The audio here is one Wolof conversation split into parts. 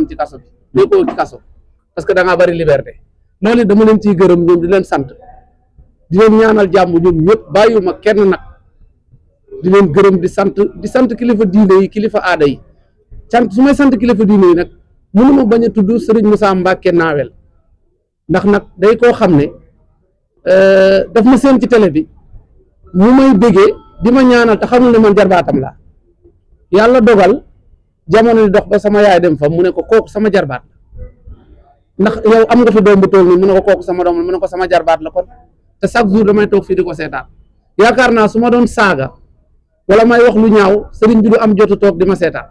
ci kaso bi nekkoo ci kaso parce que da ngaa bari liberté loolu dama leen ciy gërëm ñoom di leen sant di leen ñaanal jàmm ñoom ñëpp bàyyiwuma kenn nag di leen gërëm di sant kilifa diine yi kilifa aada yi su may sant kilifa diine yi nag mënuma bañ a tudd Serigne Moussa Mbacke Nawel ndax nag day koo xam ne daf ma seen ci télé bi mu may bëggee di ma ñaanal te xamul ne man jarbaatam laa yàlla dogal jamono di dox ba sama yaay dem fa mu ne ko kooku sama jarbaat ndax yow am nga fi doom bu toll nii mu ne ko kooku sama doom la mu ne ko sama jarbaat la kon te chaque jour damay toog fii di ko seetaan yaakaar naa su ma doon saaga wala may wax lu ñaaw sëriñ bi du am jotu toog di ma seetaan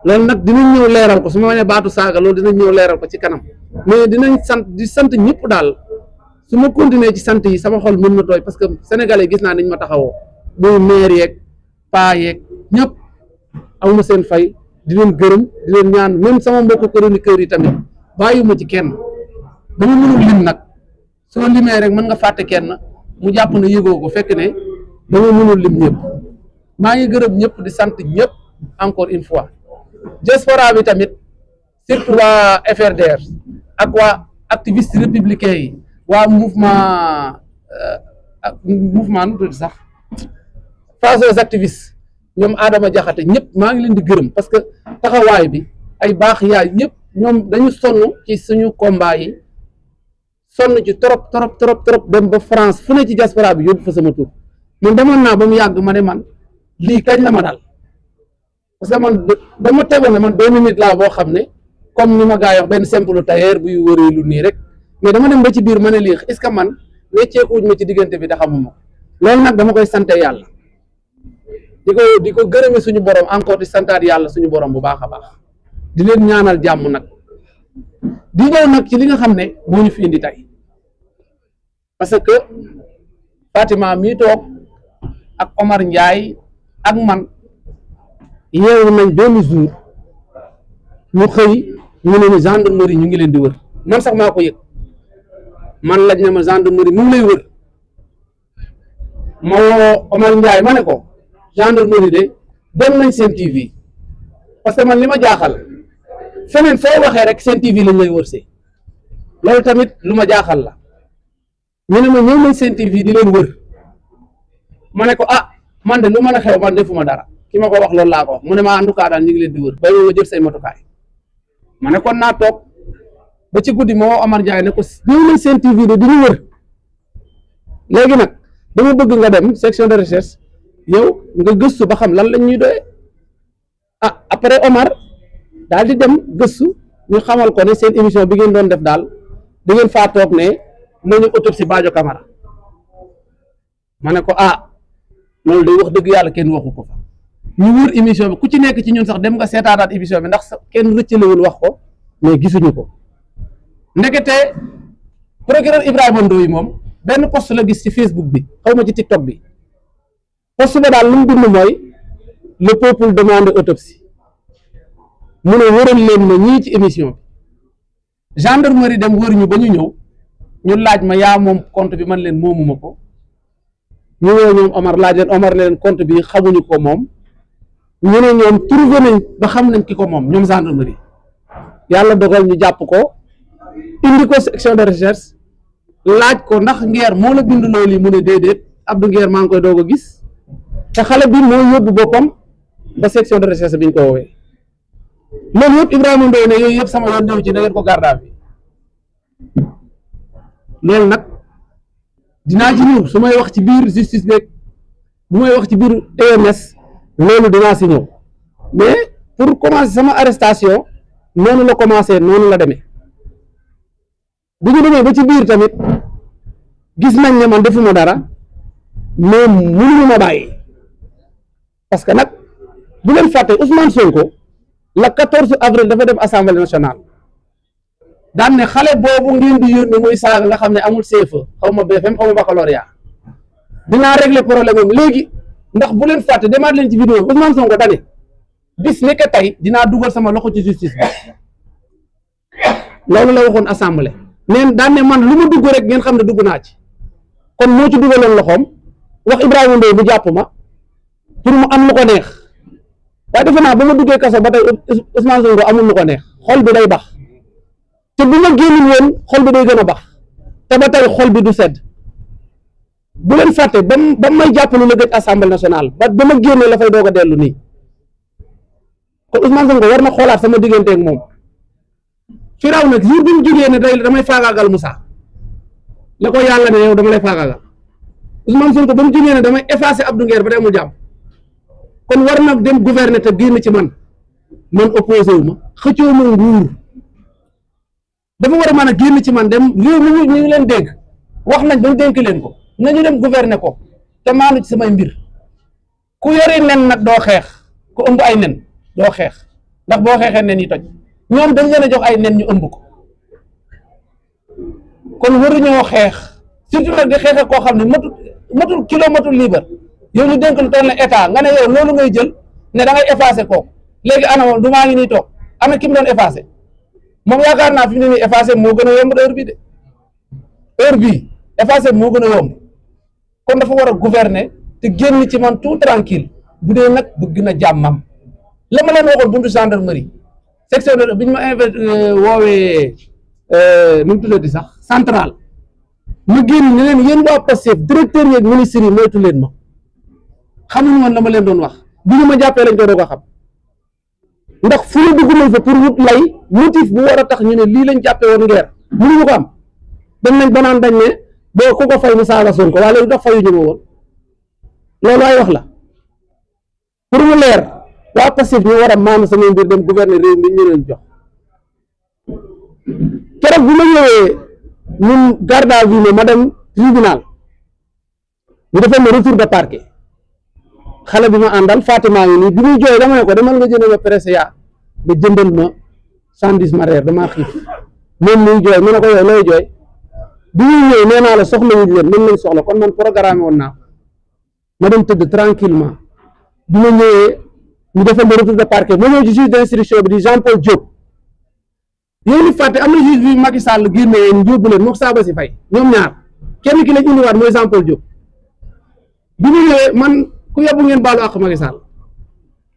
loolu nag dinañ ñëw leeral ko su ma nee baatu saaga loolu dinañ ñëw leeral ko ci kanam mais dinañ sant ñëpp daal su ma continuer ci sant yi sama xol mën na tooy parce que sénégalais gis naa niñ ma taxawoo muy maire yeeg paa yeeg ñëpp awma seen fay di leen gërëm di leen ñaan même sama mbokku chroniqueur yi tamit bàyyiwuma ci kenn dama mënul lim nag soo limee rek mën nga fàtte kenn mu jàpp ne yëgoo ko fekk ne dama mënul lim ñëpp maa ngi gërëm ñëpp di sant ñëpp encore une fois diaspora bi tamit surtout waa FRDR ak waa activiste républicain yi waa mouvement nu tudd sax face aux activistes ñoom Adama Diakhaté ñëpp maa ngi leen di gërëm parce que taxawaay bi ay baax yaay ñëpp ñoom dañu sonn ci suñu combat yi sonn ci trop dem ba France fu ne ci diaspora bi yóbbu fa sama tur man demoon naa ba mu yàgg ma ne man lii kañ la ma dal parce que man dama tegoon ne man 2 minutes laa boo xam ne comme ni ma gaa yi wax benn simple tailleur buy wëreelu nii rek mais dama dem ba ci biir ma ne lii est-ce que man wecceekuuñ ma ci diggante bi te xamuma loolu nag dama koy sante yàlla di ko gërëme suñu borom encore di santaat yàlla suñu borom bu baax a baax di leen ñaanal jàmm nag di ñëw nag ci li nga xam ne moo ñu fi indi tey parce que Fatima mii toog ak Omar Ndiaye ak man yeewu nañ benn jour ñu xëy ñu ne ni gendarmerie ñu ngi leen di wër man sax maa ko yëg man lañ ne ma gendarmerie mu ngi lay wër ma woo Omar Ndiaye ma ne ko gendarmerie de dem nañ Sen TV parce que man li ma jaaxal feneen foo waxee rek Sen TV lañ lay wërsee loolu tamit lu ma jaaxal la ñu ne ma ñëw nañ Sen TV di leen wër ma ne ko ah man de lu mën a xew man defuma dara ki ma ko wax loolu laa ko wax mu ne ma en tout cas daal ñu ngi leen di wër ba ma jël say matukaay ma ne kon naa toog ba ci guddi ma woo Omar Ndiaye ne ko ñëw nañ Sen TV de di ñu wër léegi nag dama bëgg nga dem section de recherche yow nga gëstu ba xam lan lañ ñuy doyee ah après Omar daal di dem gëstu ñu xamal ko ne seen émission bi ngeen doon def daal da ngeen faa toog ne nañu autopsie Badio Camara ma ne ko ah loolu day wax dëgg yàlla kenn waxu ko fa ñu wër émission bi ku ci nekk ci ñun sax dem nga seetaanaat émission bi ndax kenn rëccalewul wax ko mais gisuñu ko ndekete procureur Ibrahima Ndoye moom benn post la gis ci Facebook bi xaw ma ci TikTok bi post ba daal lu mu bind mooy le peuple demande autopsie mu ne wëral leen ma ñii ci émission bi gendarmerie dem wër ñu ba ñu ñëw ñu laaj ma yaa moom compte bi man leen moomuma ko ñu woo ñoom Omar laaj leen Omar ne leen compte bi xamuñu ko moom ñu ne ñoom trouvé nañ ba xam nañ ki ko moom ñoom gendarmerie yàlla dogal ñu jàpp ko indi ko section de recherche laaj ko ndax Nguer moo la bind loolu yi mu ne déedéet Abdou Nguer maa ngi koy doog a gis te xale bi moo yóbbu boppam ba section de recherche bi ñu ko woowee loolu yëpp Ibrahima Ndoye ne yooyu yëpp sama yoon ñëw ci da ngeen ko garda bi loolu nag dinaa ci ñëw su may wax ci biir justice beeg bu may wax ci biir EMS loolu dinaa si ñëw mais pour commencer sama arrestation noonu la commencé noonu la demee bu ñu demee ba ci biir tamit gis nañ ne man defuma dara mais mënuñu ma bàyyi parce que nag bu leen fàtte Ousmane Sonko le 14 avril dafa dem assemblée nationale daan ne xale boobu ngeen di yónni muy saaga nga xam ne amul CFEE xaw ma BFM xaw ma baccalauréat dinaa régler problème am léegi ndax bu leen fàtte demaat leen ci vidéo Ousmane Sonko dane bis ni que tey dinaa dugal sama loxo ci justice bi loolu la waxoon assemblée neen daan ne man lu ma dugg rek ngeen xam ne dugg naa ci kon moo ci dugaloon loxoom wax Ibrahima Ndoye bu jàpp ma pour mu am lu ko neex waaye defe naa ba ma duggee kaso ba tey Ousmane Sonko amul lu ko neex xol bi day bax te bu ma génnul woon xol bi day gën a bax te ba tey xol bi du sedd bu leen fàtte ba may jàppalu la gëj assemblée nationale ba ma génnee la fay doog a dellu nii kon Ousmane Sonko war na xoolaat sama digganteeg moom Firaw nag jour bi mu jógee ne day damay faagaagal Moussa la ko yàlla ne yow dama lay faagaagal Ousmane Sonko ba mu jógee ne damay effacer Abdou Nguer ba tey mu jàmm kon war na dem gouverner te génn ci man opposé wu ma xëccoo ma nguur dafa war a mën a génn ci man dem réew mi ñu ngi leen dégg wax nañ ba dénk leen ko nañu dem gouverner ko te maanu ci samay mbir ku yore nen nag doo xeex ku ëmb ay nen doo xeex ndax boo xeexee nen yi toj ñoom dañ leen a jox ay nen ñu ëmb ko kon waruñoo xeex surtout nag di xeex koo xam ne matul kilo matul liibar yow ñu dénk lu toll ne état nga ne yow loolu ngay jël ne da ngay effacer kooku léegi ana moom du maa ngi nii toog ana ki mu doon effacer moom yaakaar naa fi mu ne nii effacer moo gën a yomb heure bii de heure bii effacer moo gën a yomb kon dafa war a gouverner te génn ci man tout tranquille bu dee nag bëgg na jàmmam la ma leen waxoon buntu gendarmerie section de bi ñu ma invité woowee nu mu tuddati sax central ma génn ne leen yéen waa Pastef directeur yeeg ministre yi moytu leen ma xamuñu woon la ma leen doon wax bi ñu ma jàppee lañ ko doog a xam ndax fu la dugg nañ fa pour wut lay motif bu war a tax ñu ne lii lañ jàppee woon Nguer mënuñu ko am dañ nañ banaan dañ ne boo ku ko fay mu saaga Sonko waaye léegi dox fayuñu ma woon loolu ay wax la pour mu leer waa Pastef ñu war a maanu sama mbir dem gouverner réew mi ñu leen jox keroog bu ma ñëwee ñun garde à vue ma dem tribunal ñu defal ma retour de parquet xale bi ma àndal Fatima ngi nii bi muy jooy dama ne ko demal nga jëndal ma presse yaa nga jëndal ma sandis ma reer damaa xiif moom muy jooy mu ne ko yow looy jooy bi ñuy ñëw nee naa la soxla wuñ leen mën lañ soxla kon man programme woon naa ma dem tëdd tranquillement bi ma ñëwee ñu defal ma retour de parquet ma ñëw ci juge d'instruction bi di Jean Paul Diop yéen i fàtte am na juge bi Macky Sall génne woon yóbbu leen mook Saaba si fay ñoom ñaar kenn ki lañ indiwaat mooy Jean Paul Diop bi mu ñëwee man ku yóbbu ngeen baalu àq Macky Sall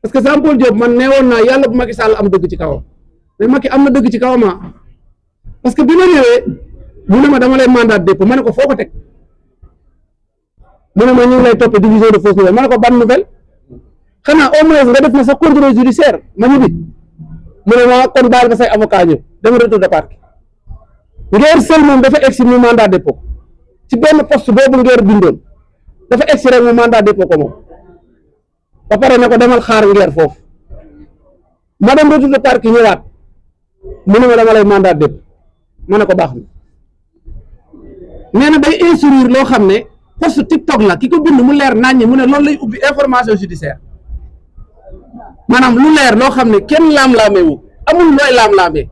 parce que Jean Paul Diop man nee woon naa yàlla bu Macky Sall am dëgg ci kawam mais Macky am na dëgg ci kawam parce que bi ma ñëwee mu ne ma dama lay mandat de dépôt ma ne ko foo ko teg mu ne ma ñu ngi lay toppee division de fausse nouvelle ma ne ko ban nouvelle xanaa au moins nga def ma sa contrôle judiciaire ma ñu bi mu ne ma kon baal ba say avocat ñëw dama retour de parquet Nguer seul moom dafa egsi mu mandat de dépôt ci benn poste boobu Nguer bindoon dafa egsi rek mu mandat de dépôt ko moom ba pare ne ko demal xaar Nguer foofu ma dem retour de parquet ñëwaat mu ne ma dama lay mandat de dépôt ma ne ko baax na nee na day instruire loo xam ne poste TikTok la ki ko bind mu leer naññi mu ne loolu lay ubbi information judiciaire maanaam lu leer loo xam ne kenn laam-laamee wu amul looy laam-laamee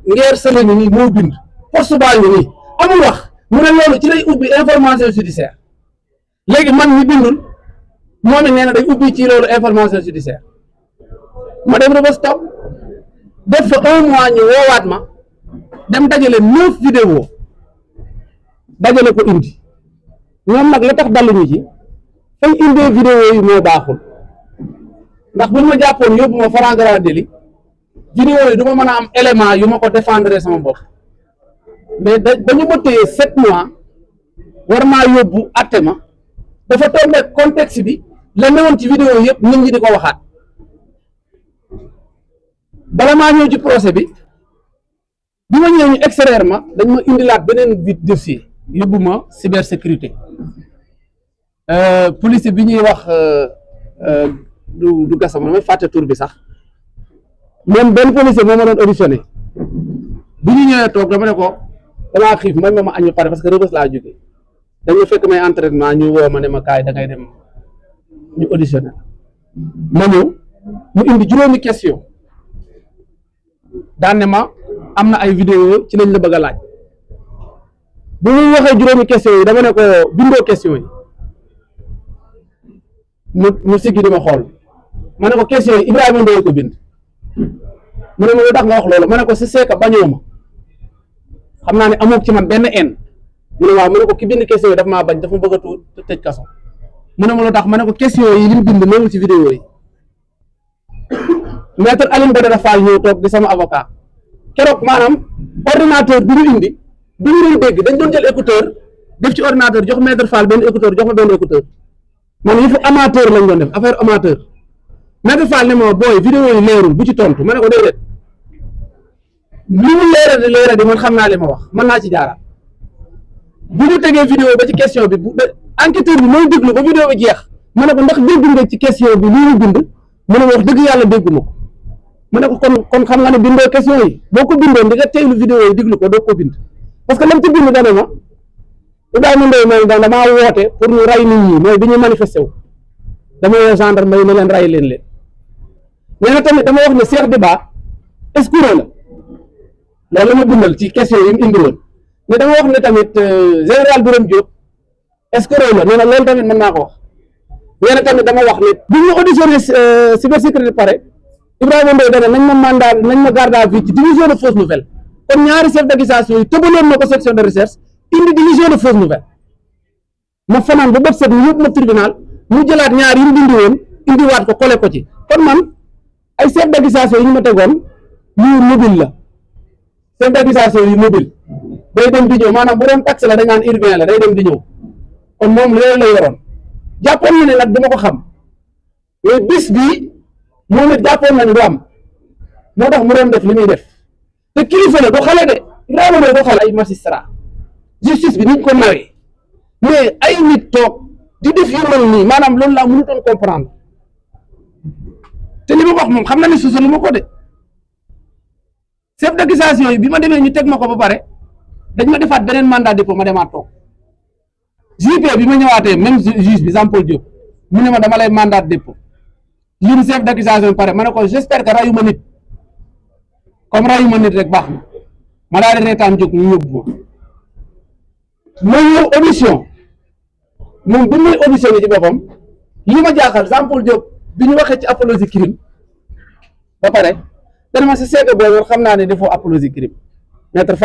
Nguer sële ni nii moo bind poste baa ngi nii amul wax mu ne loolu ci lay ubbi information judiciaire léegi man mi bindul moom it nee na day ubbi ci loolu information judiciaire ma dem Rebeuss taw def fa 1 mois ñu woowaat ma dem dajale 9 vidéo dajale ko indi ñoom nag la tax daluñu ci fañ indee vidéo yi moo baaxul ndax buñ ma jàppoon yóbbu ma flagrant délit vidéo yi du ma mën a am élément yu ma ko défendre sama bopp mais ba ñu ma téye 7 mois war maa yóbbu atte ma dafa tombé contexte bi la newoon ci vidéo yëpp nit ñi di ko waxaat bala maa ñëw ci procès bi ma ñëw ñu extraire ma dañ ma indilaat beneen dossier yóbbu ma cybersécurité police bi ñuy wax du Gassama damay fàtte tur bi sax moom benn policier moo ma doon auditionné bi ñu ñëwee toog dama ne ko damaa xiif may ma añu pare parce que Rebeuss laa jóge dañu fekk may entraînement ñu woo ma ne ma kaay da ngay dem ñu auditionné ma ñëw mu indi juróomi question daan ne ma am na ay vidéo ci lañ la bëgg a laaj bu ñu waxee juróomi question yi dama ne ko bindoo question yi mu siggi di ma xool ma ne ko question yi Ibrahima Ndoye ko bind mu ne ma lu tax nga wax loolu ma ne ko si seeka bañoo ma xam naa ne amoo ci man benn en mu ne waaw ma ne ko ki bind question yi daf maa bañ dafa bëgg a tëj kaso mu ne ma lu tax ma ne ko question yi li mu bind newul ci vidéo yi maître Alioune Badara Fall ñëw toog di sama avocat keroog maanaam ordinateur bi ñu indi bi ñu doon dégg dañ doon jël écouteur def ci ordinateur jox maître Fall benn écouteur jox ma benn écouteur man yëfu amateur lañ doon def affaire amateur maître Fall ne ma booy vidéo yi leerul bu ci tontu ma ne ko déedéet li mu leera di man xam naa li ma wax mën naa ci jaaraat bu ñu tegee vidéo ba ci question bi bu enquêteur bi mooy déglu ba vidéo bi jeex ma ne ko ndax dégg nga ci question bi lii mu bind mu ne ma wax dëgg yàlla dégguma ko ma ne ko kon xam nga ne bindoo question yi boo ko bindoon di nga teewlu vidéo yi déglu ko doo ko bind parce que lam ci bind dana ma Ibrahima Ndoye mooy damaa woote pour ñu ray nit ñi mooy bi ñu manifesté wu dama woo gendarme yi ne leen ray leen nee na tamit dama wax ne Cheikh Diba escroc la loolu la ma bindal ci question yi mu indi woon mais dama wax ne tamit général Birame Diop escroc la nee na loolu tamit mën naa ko wax nee na tamit dama wax ne bi ñu auditionné cybersécurité pare Ibrahima Ndoye dana nañ ma mandat nañ ma garde à vue ci division de fausse nouvelle kon ñaari chef d'accusation yi tëbaloon na ko section de recherche indi division de fausse nouvelle ma fanaan ba bët set ñu yóbbu ma tribunal mu jëlaat ñaar yi mu dindi woon indiwaat ko collé ko ci kon man ay chef d'accusation yi ñu ma tegoon yu mobile la chef d'accusation yu mobile day dem di ñëw maanaam bu doon taxe la dañ naan urbain la day dem di ñëw kon moom loolu la yoroon jàppoon na ne nag dama ko xam mais bis bii moom it jàppoon na ne du am moo tax mu doon def li muy def te kilifa la du xale de Ibrahima Ndoye du xale ay magistrat justice bi niñ ko nawee mais ay nit toog di def yu mel nii maanaam loolu laa mënutoon comprendre te li ma wax moom xam na ne suusalu ma ko de chef d'accusation yi bi ma demee ñu teg ma ko ba pare dañ ma defaat beneen mandat dépôt ma demaat toog JP bi ma ñëwaatee même juge bi Jean Paul Diop mu ne ma dama lay mandat dépôt lim chef d'accusation bi pare ma ne ko j'espère que rayu ma nit comme rayu ma nit rek baax na ma daal di reetaan jóg ñu yóbbu ma ñëw audition moom bi muy audition ci boppam li ma jaaxal Jean Paul Diop bi ñu waxee ci apologie crime ba pare dana ma sa seede boobu xam naa ne defoo apologie crime maître